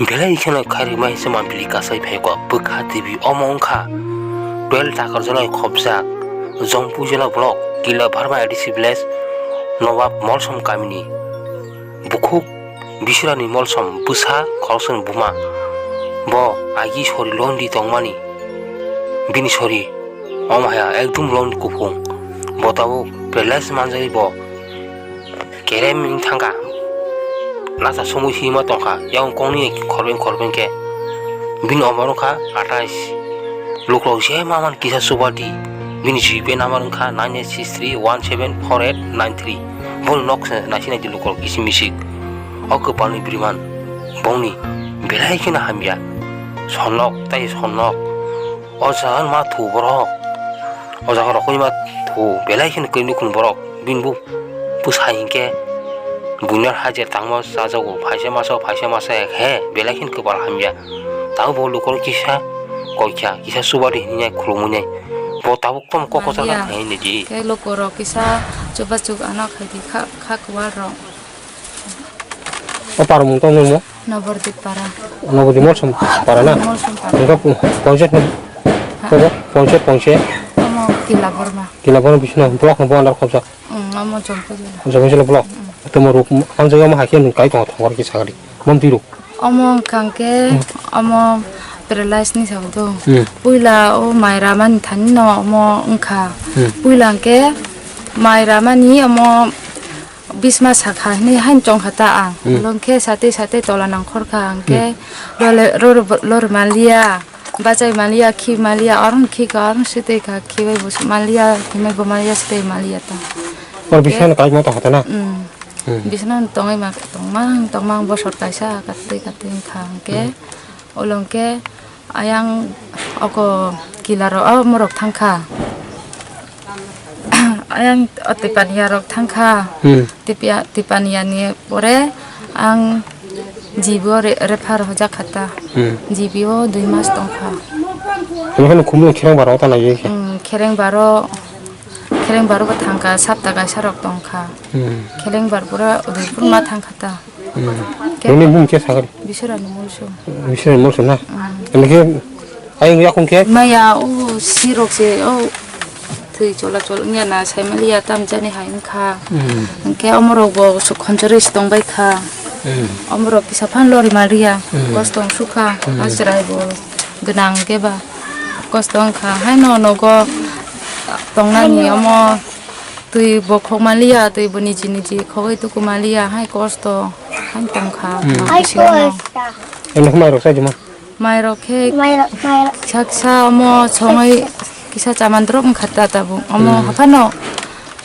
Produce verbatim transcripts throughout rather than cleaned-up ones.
Belai kheno khairokma hwnse mampili kasai phaikha bwkha T V omo wngkha twelve Takarjala khopjak Jongpujala block Kila Barma A D C village Nobab Molsom kamini bukhuk Biswrani Molsom bwsa khoroksani buma bo agi sori londi tongmani bini sori omo haya ekdum londi kuphung bo tabuk paralyze manjagwi bo Kerem wng thangkha. Lasa songwi sima tongkha. Yang kongni khorben khorben khe. Bini omor wngkha atais. Lukrok je maman kisa subadi. Bini G P A number wngkha nine eight six three one seven four eight nine three. Boni nok se naisi naidi lukrok kisi misik. O kwpalni bwrwiman bongni belai kheno hamya. Sonok tai sonok. O jagan ma thu borok. O jaga rokni ma thu belai kheno kwi nukhung borok. Bini bo bwsa hinkhe buino hajar tangma chajago, phaisa masa, phaisa masa he, belai kheno kwpal hamya. Tabuk bo lukurok kisa koikha, kisa subadi hinwi khulumwi nai. Bo tabuk tamo kok kochar kha hinwi di. Khe lukurok kisa chubachuk ano khaidi kha, kha kwar rok. O parmung tong mo? Nabardip para. Nabardip Molsom para na? Molsom para. Engka panchayat na? Ha? Kobo? Panchayat, panchayat? Omo Kila Borma. Kila Borma bisina block na bo andar khobjak? Mm, omo Jompuijala. Jompuijala block. Mm. Tomo ruk, ang jaga ma hakhe nung kai tong thongor ki sagari. Mom tiruk. Omo wngkha hwnkhe, hmm, omo paralyze ni sabo do. Hmm. Puila o mai ramani thani no omo wngkha. Hmm. Puila hwnkhe mai ramani omo bisma sakha hinwi haino chongkha ta ang. Hmm. Ulo hwnkhe satwi satwi tola nangkhorkha hwnkhe, hmm, lole-, ror-, lori manliya, bachai manliya, khi manliya, oro hwn khikha, oro hwn swtwi kha, khibai bo manliya, himai bo manliya, swtwi manliya ta. Oro hwnkhe bisano kaima tongkha ta na? Hmm. Hmm. Bisano tongwi ma, tongmang, tongmang bosor kaisa, katwi katwi wngkha hwnkhe, hmm, ulo hwnkhe ayang oko kila rok, oh, morok thangkha. Ayang o Tipania rok thangkha. Hmm. Tipia-, Tipania ni pore ang G B o re-, refer hojak kha ta. Hmm. G B o dui mas tongkha. Hino hino khumui khereng baro ta nai khe. Hmm, khereng baro, khereng baro bo thangkha, sapta kaisa rok tongkha. Hmm. Khereng bar pura Udaipur ma thangkha ta. Hmm. Ke- Nini bum khe sagari? Biswrani Molsom. Biswrani Molsom na? Hmm. Ani khe ayang yakung khe? Maya o sirok se o thwi chola chol wngya na saimaliya tam jani hai wngkha. Hmm. Hwnkhe omorok bo su khonchorwi se tongbai kha. Hmm. Omorok kisa phan lori maliya. Hmm. Kosto wng sukha. Hmm. Asrai bo gwnang khe ba kosto wngkha. Haino nogo tongnani omo twi bo khok maliya, twi bo niji niji khogwi tuku maliya, hai kosto hai tongkha. Hmm. Nok bisingo. Eno khe mairok chaijima? Mairok khe mairok, mairok. Kisa kisa omo songwi kisa chamandrok wngkha ta tabuk. Omo, hmm, haphano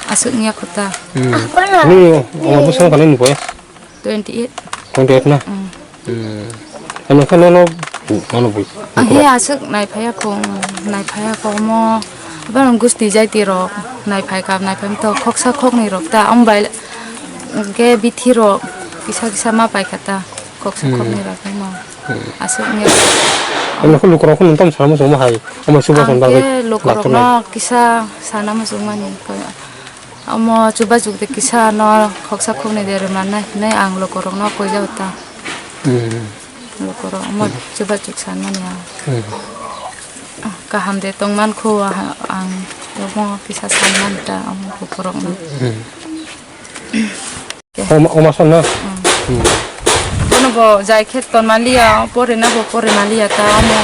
aswk wngya kho ta. Hmm. Haphano. Ni omo bwswk wngkha nini boyes? Twenty eight. Twenty eight na? Hmm. Hmm. Ano khe nono, nono bui. Ahe aswk naiphaya kho, naiphaya kho omo. Bang gusti jaiti rok naiphai kha, naiphai to khoksa khoknwi rok ta, ang bai hwnkhe bithi rok kisa kisa ma paikha ta, khoksa, hmm, khoknwi rok no. Hmm. Aswk wngya. Ano khe lukurok khe nung tamo sana muchungma hai, omo chubachu bagwi. Ang khe lukurok no kisa sana muchungmani. Omo chubachuk de kisa no khoksa khoknwi de rwmannai hinwi ang lukurokno koi jao ta. Hmm. Lukurok omo, hmm, chubachuk sanmani ang. Hmm. Kaham de tongman kho ang omo kisa sanmani ta omo lukurokno. Hmm. Oma, oma son na? Hmm. Hmm. Bono bo jai khe tonmaliya, porina bo porimanliya ta omo.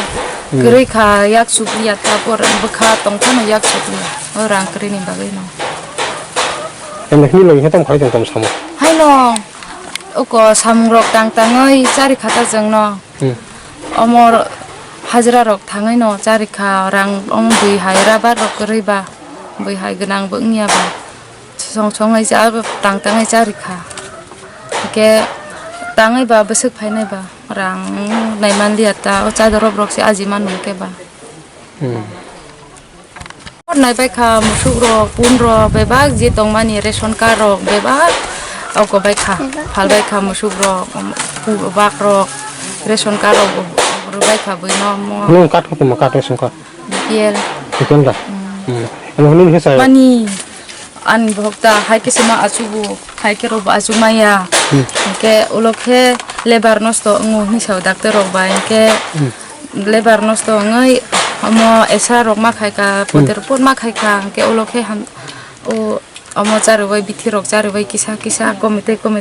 Hmm. Kwrwi kha yak supliya ta por bwkha tongphano yak supliya. O rang kwrwini bagwi no. Emne hwnwi logi khe tamo khai tong tamo samo. Haino uko samungrok tang tangwi chari kha ta chwngno. Hmm. Omo hajra rok thangwi no chari kha rang omo bui hai rabar rok kwrwi ba bui hai gwnang bo wngya ba. Song song nai cha tang tangwi chari kha. Hwnkhe tangwi ba bwswk phainai ba rang naimanliya ta o chadorok rok se ajiman hwnkhe ba. Hmm. Naibai kha musuk rok, pun rok, bebak je tongmani ration card rok bebak oko bai kha, phalbai kha musuk rok, bak rok, ration card rok rwbai kha buino omo. Nung card khe tongma card ration card? B P L. B P L da? Hmm. Hmm. Ano hwnwi khe chai. Mani ani bhokta hai khe sima achugo. Hai khe rok bo achuk maya. Hwnkhe ulo khe lebar nosto wngo hinwi sao doctor rok bai. Hwnkhe lebar nosto wngwi omo esra rok ma khai kha, poder pot ma khai kha. Hwnkhe ulo khe ham-, o, omo charwbai bithi rok charwbai kisa kisa komite komite